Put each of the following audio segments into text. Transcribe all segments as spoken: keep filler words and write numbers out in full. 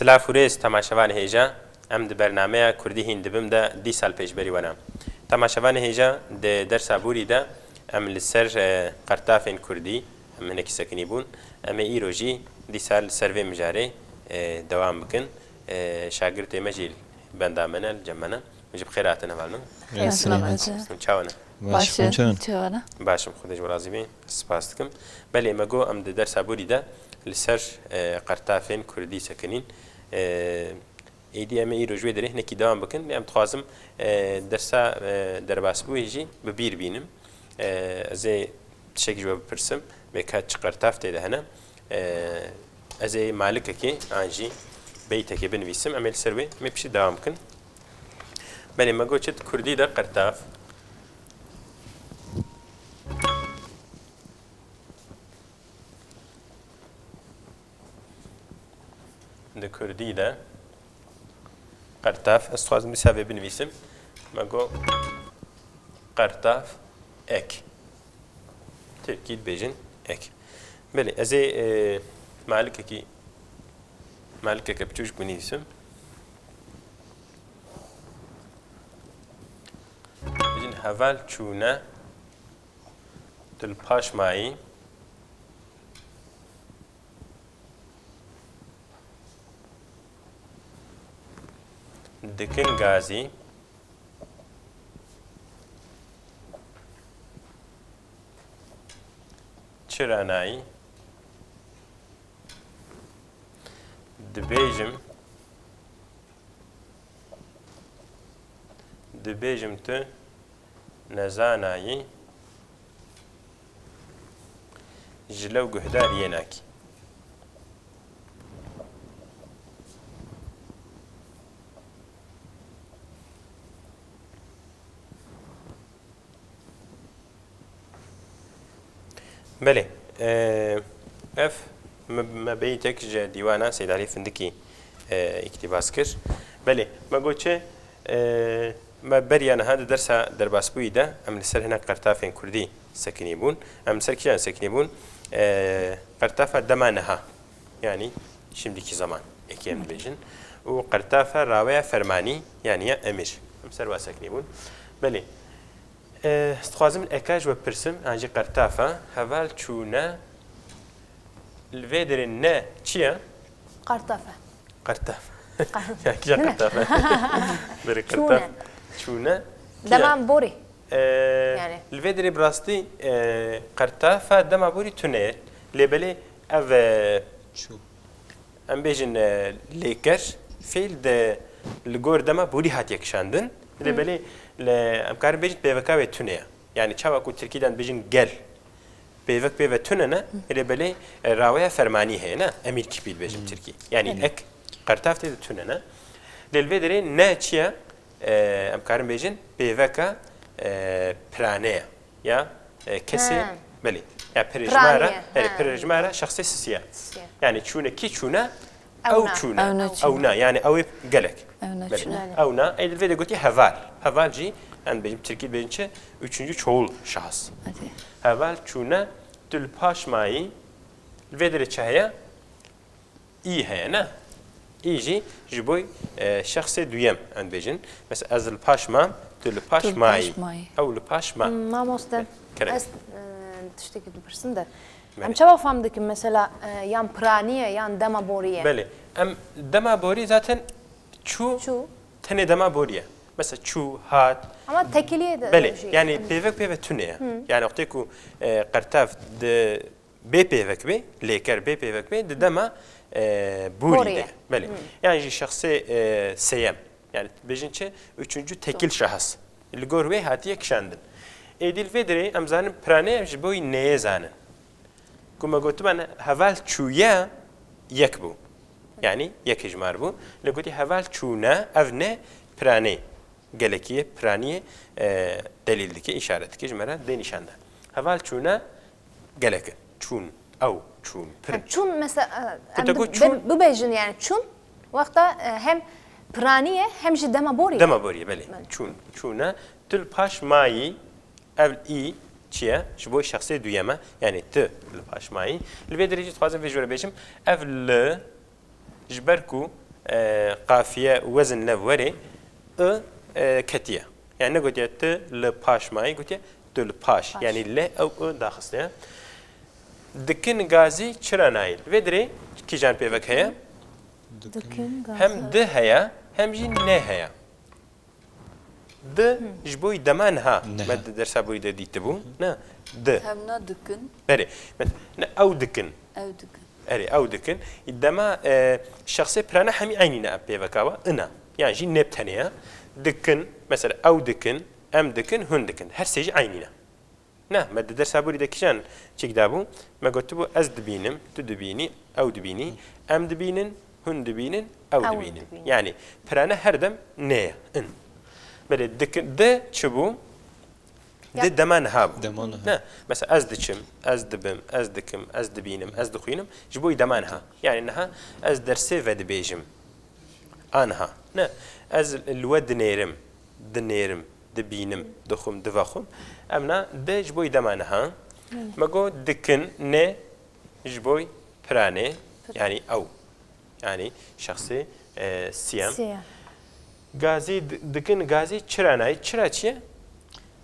Silav û rêz temaşevanê hêja, em di bernameya Kurdî hîn dibim de dîsa li pêşberî we ne. Temaşevanê hêja, di dersa borî de em li ser, e, qertafên Kurdî em hinekî sekinî bûn. Em ê îro jî dîsa li ser vê mijarê, e, dewam bikin. E, şagirtê me jî benda me ne, li cem me ne. Hûn jî bi xêr hatin heval min. Xêr Selam hatin. Hûn çawa ne? Baş, Baş, hûn çawa ne? Çawa ne? Baş im, Xwedê ji we razî be. Spas dikim. Belê, me got em di dersa borî de li ser, e, qertafên Kurdî sekinîn. E, êdî em ê îro ji wê derê hinekî dewam bikin. Lê em dixwazim, e, dersa, e, derbasbûyî jî bi bîr bînim. E, ez ê tiştekî ji we bipirsim. Bê ka çi qertaf tê de hene. E, ez ê malikekê an jî beytekê binivîsim. Em ê li ser wê, em ê piştî dewam bikin. Belê, me got çi di Kurdî de qertaf. Di Kurdî de qertaf, ez dixwazim dîsa vê binivîsim. Me got qertaf ek. Tirkî dibêjin ek. Belê, ez ê, e, malikekî, malikeke biçûk binivîsim. Bijin heval çûne, tu li paş mayî. Dikin gazî. Çira nayî? Dibêjim, dibêjim tu nezanayî, ji lew guhdar yê nakî. Belê. E, ev me, me beytek ji dîwana Seyd Alî Findikî, e, îktîbas kir. Belê, me got çi, e, me beriya niha di dersa derbasbûyî de em li ser hinek qertafên kurdî sekinî bûn. Em li ser kîjan sekinî bûn? E, qertafa dema niha, yanî şimdiki zaman, eke em dibêjin. Û qertafa raweya fermanî, yanî ya emîr. Em ser wa sekinî bûn. Belê. E, ez dixwazim eka ji we bipirsim, an jî qertafa, heval çûne, li vê derê ne çi ye? Qertaf e. Qertaf. Qer- Ya kîja qertaf e? Berê qertaf. Çûne. Çûne. Dema borî. E, Yani. Li vê derê bi rastî, e, qertafa dema borî tune ye. Lê belê ev, e, Çû. Em bêjin, e, lêker, fêl de li gor dema borî hatiye kişandin. Lê Hmm. belê li, em karin bêjin pêveka wê tune ye. Yani çawa ku tirkî de em bêjin gel, pêvek pê ve tune ne, lê belê, e, raweya fermanî heye ne, emîr kîpî dibêjin Hmm. tirkî. Yani Belê. ek qertaf tê de tune ne. Lê li vê derê ne çi ye? E, em karin bêjin pêveka, e, pirane ye. Ya, e, kesê, Ha. belê. Ya pirêjmara, Piraniye, belê, ha. pirêjmara şexsê sisiya. Sisiya. Yani çûne kî çûne? Ew Ew na. çûne. Ew na Ew çûne. na. Yani ew ê gelek. Ew na Belê. çûne. Ew na. Ê, li vê de gotî heval. Heval jî, em bêjin, tirkî bêjin çi? Üçüncü çoğul şahıs. Hadi. Heval çûne, tu li paş mayî, li vê derê çi heye? Î heye, ne? Î jî ji bo, e, şexsê duyem em dibêjin. Mesela ez li paş mam, tu li paş Tu li mayî. paş mayî. Ew li paş ma. Hmm, mamoste, Kerem. ez, e, tiştekî dipirsim de. Belê. Em çawa fam dikin mesela, e, yan piraniye yan dema boriye? Belê. Em dema borî zaten çû, Çû. tenê dema boriye. Mesela çû, hat. Ama tekiliye de Belê. jî. Yani Em- pêvek pê ve tune ye. Hı. Yani wextê ku, e, qertav di bê pêvek bê, lêker bê pêvek bê, di dema, e, borî Borî de. ye. Belê. Hmm. Yan jî şexsê, e, sêyem. Yani bêjin çi? Üçüncü tekil şahıs. Li gor wê hatiye kişandin. Êdî li vê derê em zanin pirane em ji bo wî neyê zanin. Ku me gotibe ne, heval çûye yek bû. Yani yek hejmar bû. Lê gotî heval çûne, ev ne pirane. Gelekî ye, piranî ye, e, delîl dike, îşaret dike, ji me re dê nîşan de. Heval çûne gelek e. Çûn, ew çûn, pir. Yani çûn mesela, e, Tu em te bi-, got çûn? bi-, bibêjin yani çûn, wexta, e, hem piranî ye, hem jî dema borî ye. Dema borî ye, belê. Belê. Çûn, çûne. Tu li paş mayî, ev î çi ye? Ji bo şexsê duyem e. Yani tu li paş mayî. Li vê derê jî dixwazim vê ji we re bêjim. Ev li Ji ber ku e, qafiye û wezin lev werê, i, e, ketiye. Yani negotiye tu li paş mayî, gotiye tu li paş. Paş. Yani le ew i daxistiye. Dikin gazî çira nayîn? Vê dirê kîjan pêvek heye? Dikin gazî. Hem di heye, hem jî ne heye. Di ji bo dema niha. Niha. Me di dersa borî de dîtibû. Ne, di. Hevna dikin. Berê. Me-, ne, ew dikin. Ew dikin. Erê, ew dikin. Dema, e, şexsê pirane hemî eynî ne ev pêveka we. Ina. Yan jî ne bi tenê ye. Dikin, mesela ew dikin, em dikin, hûn dikin. Her sê jî eynî ne. Ne, me di dersa borî de kîjan çêk dabû? Me gotibû, ez dibînim, tu dibînî, ew dibînî, em dibînin, hûn dibînin, ew Ew dibînin. dibînin. Yani pirane her dem ne ye, in. Belê dikin, di çi bû? Di Ya- dema niha bû. Dema niha. Ne, mesela ez diçim, ez dibim, ez dikim, ez dibînim, ez dixwînim, ji bo dema niha. Yani niha ez dersê vedibêjim. Aniha. Ne, ez li we dinêrim, dinêrim, dibînim, dixwim, divexwim. Em na di ji bo dema niha. Me got dikin ne ji bo piranê, yani ew. Yani şexsê, e, siyem. Siyem. Gazî di-, dikin gazî çira nayî? Çira çi ye?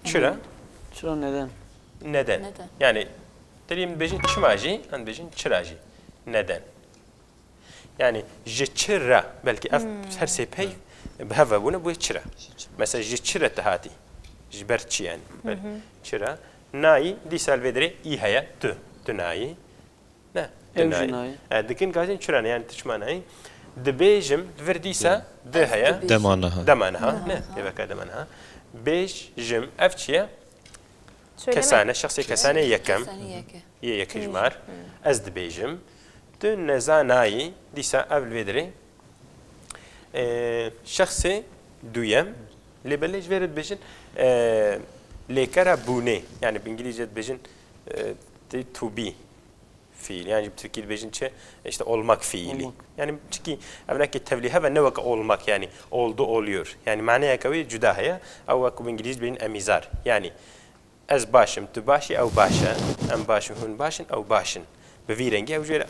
Çira? Çira neden? Neden. Neden. Yani derî em dibêjin çima jî, em dibêjin çira jî. Neden. Yani ji çi re, belkî ev her sê pey bi hev ve bûne, bûye çi re. Mesela ji çi re tu hatî? Ji ber çi yani? Belê. Çi re? Nayî, dîsa li vê derê î heye, tu. Tu nayî. Ne, tu Ew jî nayî. nayî. E, dikin gazîn çi re ne? Yani tu çima nayî? Dibêjim, vir dîsa di heye. Dema niha. Dema niha. Ne, pêveka dema niha. Bêjim, ev çi ye? Söyleme. Kesane, şexsê kesane yekem. Kesane yeke. Yê yekê ji mar. Ez dibêjim. Tu nezanayî, dîsa ev li vê dirê. E, şexsê duyem. Lê belê ji vê re dibêjin, e, lêkera bûnê. Yani bi îngilîzce dibêjin, e, to be fiil. Yani bi tirkî dibêjin çi? İşte olmak fiili. Olmak. Yani çikî ev neke tevlî heve ne weke olmak yani oldu oluyor. Yani maneyeke wê cuda heye. Ew wek bi îngilîzî dibêjin emîzar. Yani ez baş im, tu baş î, ew baş e. Em baş in, hûn baş in, ew baş in. Bi vî rengî ew jê re,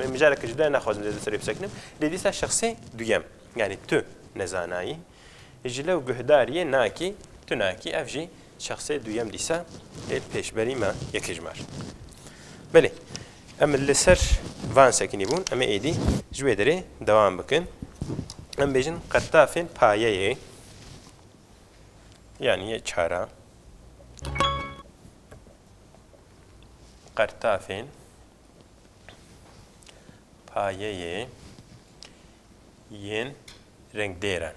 em mijareke cuda naxwazim zêde serê bisekinim. Lê dîsa şexsê duyem. Yani tu nezanayî. Ji lew guhdariyê nakî, tu nakî, ev jî şexsê duyem dîsa ê pêşberî me yekê ji mar. Belê, em li ser van sekinî bûn, em ê êdî ji wê derê dewam bikin. Em bêjin qertafên payeyê, yanî yê çara. Qertafên payeyê yên rengdêran.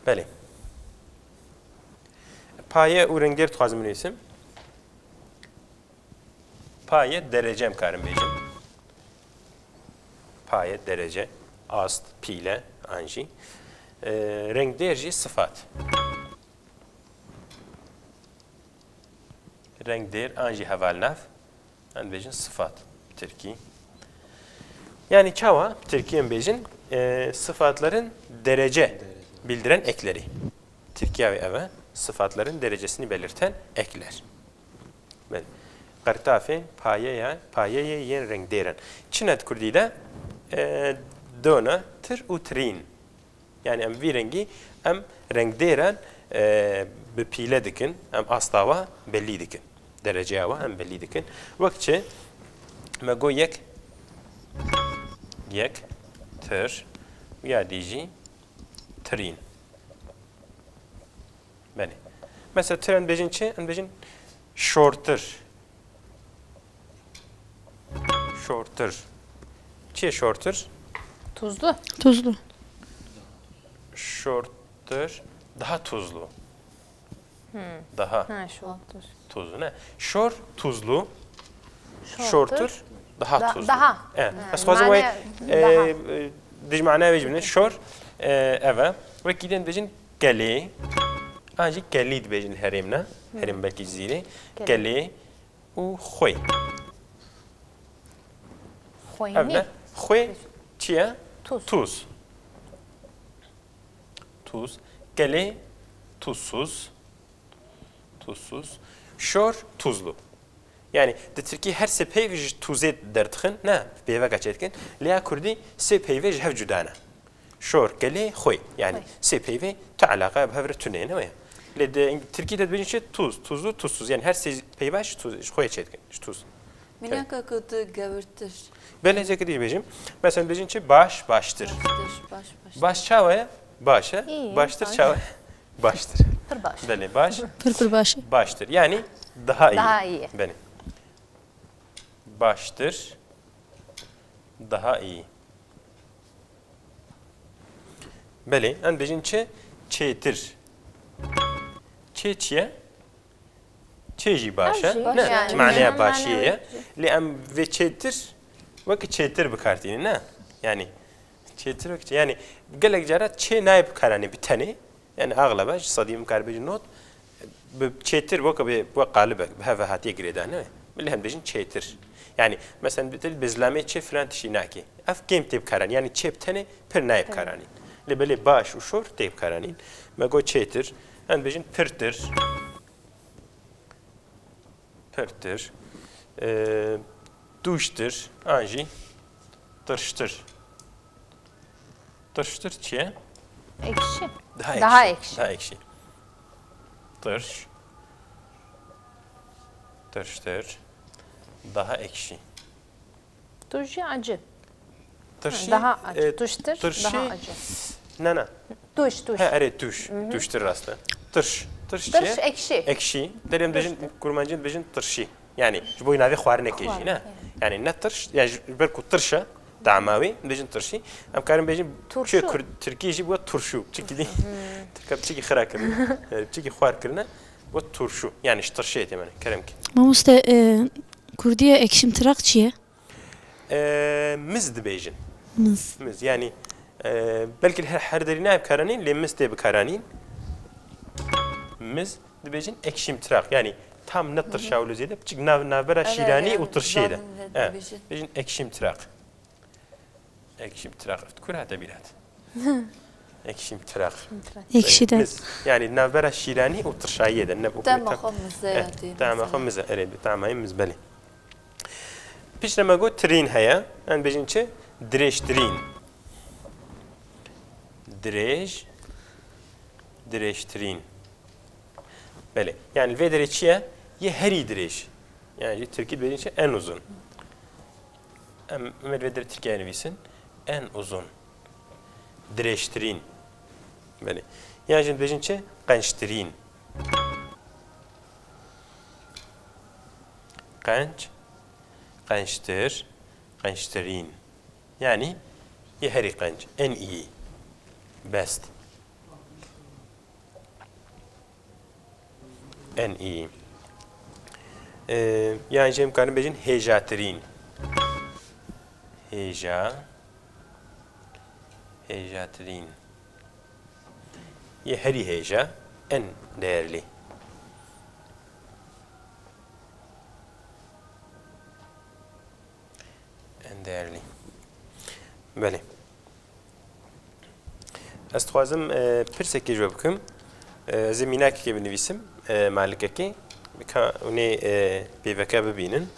Belê. Paye û rengdêr dixwazim binivîsim. Paye derece em karin bêjin. Paye, derece, ast, pîle, an jî. E, rengdêr jî sifat. Rengdêr an jî hevalnav, em dibêjin sifat bi tirkî. Yani çawa bi tirkî em bêjin, e, sıfatların derece bildiren ekleri. Tirkiya wê ev e, sıfatların derecesini belirten ekler. Belê. Qertafên payeya, payeyê yên rengdêr in. Çi ne di kurdî de? E, dona, tir û tirîn. Yani em vî rengî em rengdêran, e, bi pîle dikin, em asta wa belî dikin. Dereceya wa em belî dikin. Wek çi? Me got yek, yek, tir, ya dî jî tirîn. Belê. Mesela tir em dibêjin çi? Em dibêjin şortir. Şortir. Çi ye şortir? Tuzlu. Tuzlu. Şortir daha tuzlu. Daha Ha, şortir. Tuzlu ne? Şor tuzlu. Şortir. Şortir daha Da- tuzlu. daha. E, Ha, ez xwazim mane wê, e, daha. e, dij mane vê jibine. Şor, e, ev e. Wekî din dibêjin kelê. An jî kelî dibêjin herêmne. Herêm belkî Cizîrê. Kelê. Kelê û xwê. Xweynî. Ev ne? Xwê çi ye? Tuz. Tuz. Tuz. Kelê tuzsuz. Tuzsuz. Şor tuzlu. Yani di tirkî her sê peyv ji tûzê derdixin, ne, peyveka çêdikin. Lê ya kurdî sê peyvê ji hev cuda ne. Şor, gelê, xwê. Yani Xwê. sê peyvê tu eleqa bi hev re tune ne wê. Lê di tirkî de dibêjin çi? Tuz, tuzlu, tuzsuz. Yani her sê peyva ji tuz, ji xwê çêdikin, ji tuz. Mîna kaka tu gewirtir. Belê, zêkê dî bêjim. Mesela dibêjin çi? Baş, baştir. Baştir, baş, baş. Baş çawa ye? Baş e. İyi, Baştir baş. çawa ye? Baştir. Pir baş. Belê, baş. Pir pir baş e. Baştir. Yani daha iyi. Daha iyi. Belê. Baştir. Daha iyi. Belê, em dibêjin çi? Çêtir. Çê çi ye? Çê jî baş e. Baş jî. Ne? Yani. Maneya Yani başiyê ye. maneya Lê em vê çêtir wekî çêtir bi kar tînin, ne? Yani çêtir wekî çê-, yani gelek cara çê nayê bikaranîn bi tenê. Yani axleba ji sedî em kar bêjin not, bi çêtir weke bi we qalibek, bi hev ve hatiye girêdane. Belê em dibêjin çêtir. Yani mesela bi til bi zilamê çê filan tiştî nakê. Ev kêm tê bikaranîn. Yani çê bi tenê pir nayê bikaranîn. Lê belê baş û şor tê bikaranîn. Me got çêtir. Em dibêjin pirtir. Pirtir. E, tûjtir. An jî tirştir. Tirştir çi ye? Ekşi. Daha ekşi. Daha ekşi. Daha ekşi. Tirş. Tirştir. Daha ekşi. Tûj jî acı. Tirşî, Daha acı. e, Tûjtir, tirşî, daha acı. Ne, ne. Tûj, tûj. He, erê, tûj. Tûjtir rast e. Tirş. Tirş çi Tirş ye? ekşi. Ekşi. Derê em dibêjin, Tirştir. kurmancî dibêjin tirşî. Yani ji bo navê xwarinekê jî, Xwarin, ne? evet. Yani ne tirş, yani ji ber ku tirş e, tama wê, dibêjin tirşî. Em karin bêjin Turşu. çi kur-, tirkî jî bu turşu. Çikî dî. Tirka çikî xira kirine. Yani çikî xwar kirine. Bu turşu. Yani ji tirşê tê me. Kerem ki. Mamoste, e, Kurdiye ekşimtırak çi ye? E, miz dibêjin. Miz. Miz. Yani, e, belkî her, her derî nayê bikaranîn, lê miz tê bikaranîn. Miz dibêjin ekşimtırak. Yani tam ne tirşa wilo zêde, piçik nav-, navbera Evet, şîranî evet, û tirşê de. zaten Evet. dibêjin. Dibêjin ekşimtırak. Ekşimtırak. Kur hate bîrat. Ekşimtırak. Ekşi de. Miz. Yani navbera şîranî û tirşayiyê de. Ne bu Tema tam xwe mize Eh, ya tê, Tema mesela. xwe mize. Erê, bi tamay miz belê. Piştre me got tirîn heye. Em bêjin çi? Dirêjtirîn. Dirêj. Dirêjtirîn. Belê. Yani vê derê çi ye? Yê herî dirêj. Yani jî tirkî dibêjin çi? En uzun. Em, em ê vê derê tirkiyeyê nivîsin. En uzun. Dirêjtirîn. Belê. Yan jî dibêjin çi? Qençtirîn. Qenç, qençtir, qençtirîn. Yani yê herî qenc. En iyi. Best. En iyi. Ee, yan jî em karin bêjin hêjatirîn. Hêja. Hêjatirîn. Yê herî hêja. En değerli. En değerli. Belê. Ez dixwazim, e, pirsekê ji we bikim. E, ez ê mînakekê binivîsim, e, malikekê. Ka hûn ê, e, peyveke bibînin.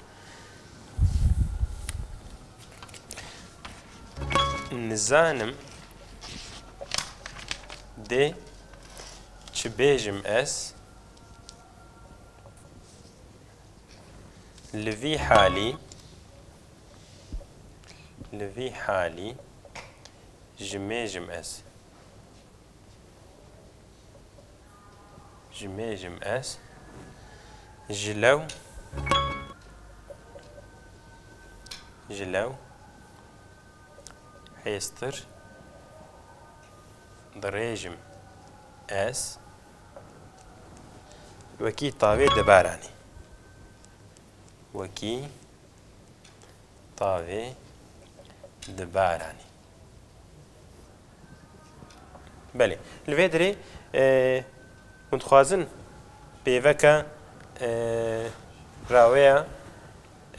Nizanim dê çi bêjim ez. Li vî halî, li vî halî jimêjim ez. Jimêjim ez. Ji lew, ji lew hêstir dirêjim ez. Wekî tavê dibaranî. Wekî tavê dibaranî. Belê. Li vê derê, e, hûn dixwazin peyveka, e, raweya,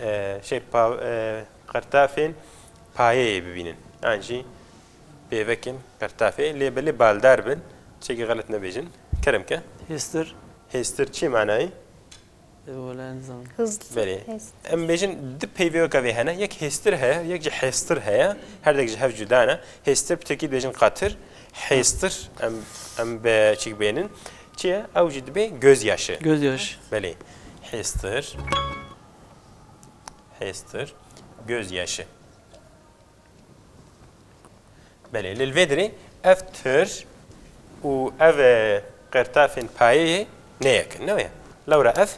e, şey, pa-, e, qertafên payeyê bibînin. Yan jî peyvekên qertafê, lê belê baldar bin, tiştekî xelet nebêjin. Kerem ke. Hêstir. Hêstir çi manayê? Wele nizam. Hızlı. Belê. Em bêjin du peyvê weke vê hene. Yek hêstir heye, yek jî hêstir heye. Her dek ji hev cuda ne. Hêstir bi tirkî dibêjin qatir. Hêstir em, em bi çîk bênin. Çi ye? Ew jî dibê gözyaşı. Gözyaşı. Belê. Hêstir. Hêstir. Gözyaşı. Belê, li vê derê ev tir û ev, e, qertafên payeyê ne yek in, ne wê? Lewra ev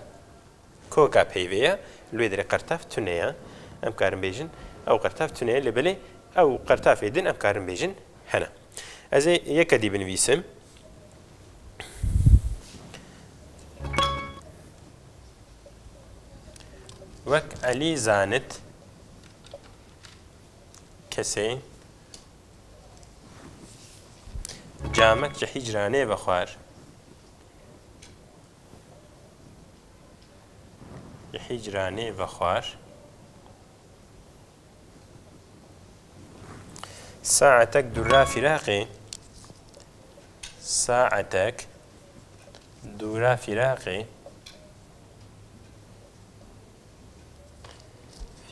koka peyvê ye, li wê derê qertaf tune ye. Em karin bêjin, ew qertaf tune ye, lê belê ew qertafê din em karin bêjin hene. Ez ê yeke dî binivîsim. Wek Elî zanit, kesê camek ji hîcranê vexwar. Ji hîcranê vexwar. Saetek dûra fîraqê. Saetek dûra fîraqê.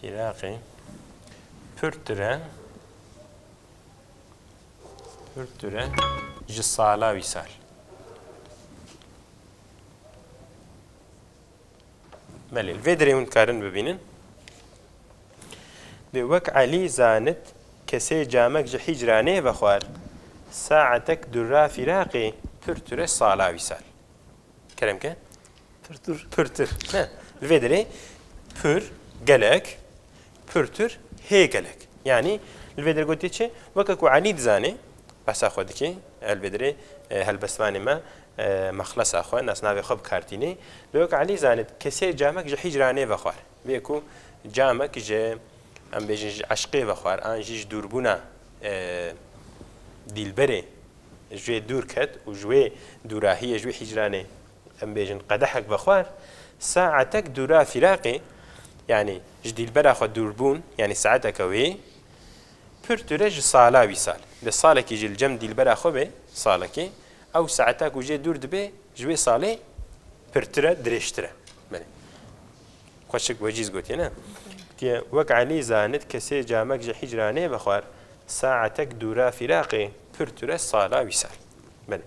Fîraqê. Pirtir e. Pirtir e. Ji sala wîsal. Belê, li vê derê hûn dikarin bibînin. Dê wek Elî zanit, kesê camek ji hîcranê vexwar, saetek dûra fîraqê, pirtir e sala wîsal. Kerem ke? Pirtir. Pirtir. Ne? Li vê derê pir, gelek, pirtir, hê gelek. Yanî li vê derê gotiye çi? Weke ku Elî dizanê, behsa xwe dike, li vê derê, e, helbestvanê me, e, mexlesa xwe, nasnavê xwe bi kar tînê. Li wek Elî zanit, kesê camek ji hîcranê vexwar. Vê ku camek ji, em bêjin, ji eşqê vexwar, an jî ji dûrbûna, e, dîlberê ji wê dûr ket û ji wê dûrahiyê, ji wê hîcranê, em bêjin, qedehek vexwar, saetek dûra fîraqê, yanî ji dîlbera xwe dûrbûn, yanî saeteke wê, pirtir e ji sala wîsal. Bi salekî jî li cem dîlbera xwe be, salekê, ew saeta ku jê dûr dibe, ji wê salê pirtir e, dirêjtir e. Belê. Xweşik wecîz gotiye, ne? Gotiye, wek Elî zanit, kesê camek ji hîcranê vexwar, saetek dûra fîraqê, pirtir e sala wîsal. Belê.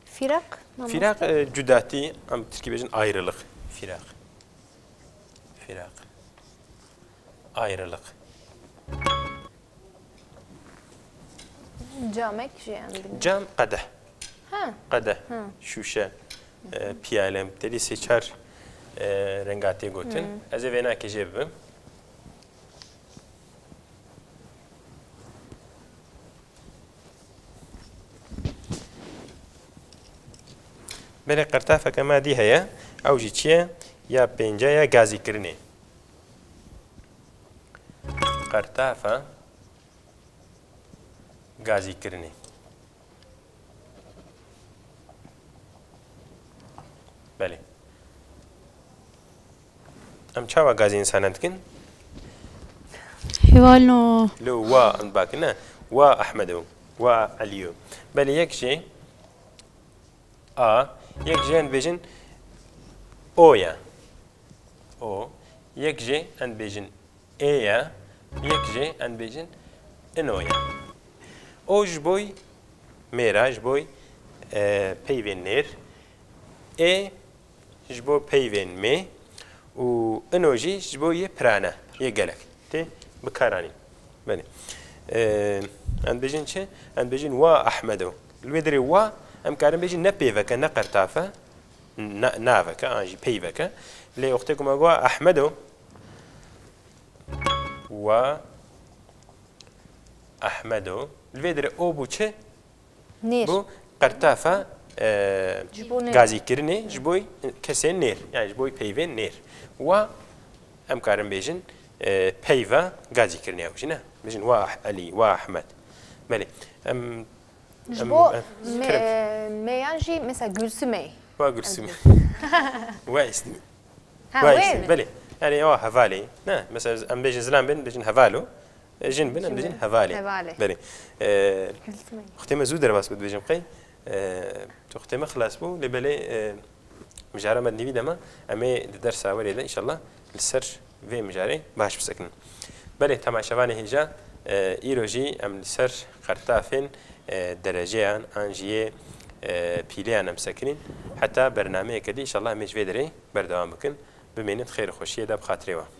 Firak. Mamoste. Fîraq, e, cudatî, em tirkî bêjin ayrılık. Fîraq. Fîraq. Ayrılık. Camek jî em bînin. Cam, qedeh. Ha. Qedeh. Ha. Şûşe. E, piyale. Tedî sê çar, e, renga tê gotin. Ez ê vênakê jê bibim. Belê, qertafeke me dî heye. Ew jî çi ye? Ya pênce ya gazîkirinê. Qertafa gazîkirinê. Belê. Em çawa gazî însanan dikin? Hevalno. Lo wa em bakin, ne? Wa Ehmedo. Wa Eliyo. Belê, yek jê A, yek jê em bêjin O ya. O. Yek jê em bêjin E ya. Yek jê em bêjin Ino ya. O ji boy mêra, ji boy, e, peyvên nêr. E ji bo peyvên mê û ino jî ji bo yê pirane, yê gelek tê bikaranîn. Belê. Em dibêjin çi? Em dibêjin wa Ehmedo. Li wê derê wa, em karin bêjin ne peyveke, ne qertafe, ne, naveke, an jî peyveke. Lê wextê ku me got Ehmedo, wa Ehmedo. Li vê derê o bû çi? Nêr. Bû qertafa, e, Ji bo nêr. gazîkirinê ji bo kesên nêr, yani ji bo peyvên nêr. Wa em karin bêjin, e, peyva gazîkirinê ew jî ne. Bêjin wa Elî, wa Ehmed. Belê. Em, Ji em, bo em, me- kerem. Meyan jî mesela Gülsümey. Wa Gülsüm. Wa Îslim. Ha, Wa wê Îslim. mi? Belê. Yani ewa hevalê. Ne? Mesela em bêjin zilam bên, bêjin hevalo. E, jin bin, em dibêjin hevalê. Hevalê. Belê. E, Gülsümey. Xutê me zû derbas bû, dibêjim qey. E, tu xutê me xilas bû, lê belê, e, Mijara me di nîvî de ma, em ê di dersa werê de înşallah li ser vê mijarê baş bisekinin. Belê temaşevanê hêja, e, îro jî em li ser qertafên, e, dereceyan an jî yê, e, pîleyan em sekinîn. Heta bernameyeke dî înşallah em ê ji vê derê berdewam bikin. Bimînin xêr û xweşiyê de bi xatirê we.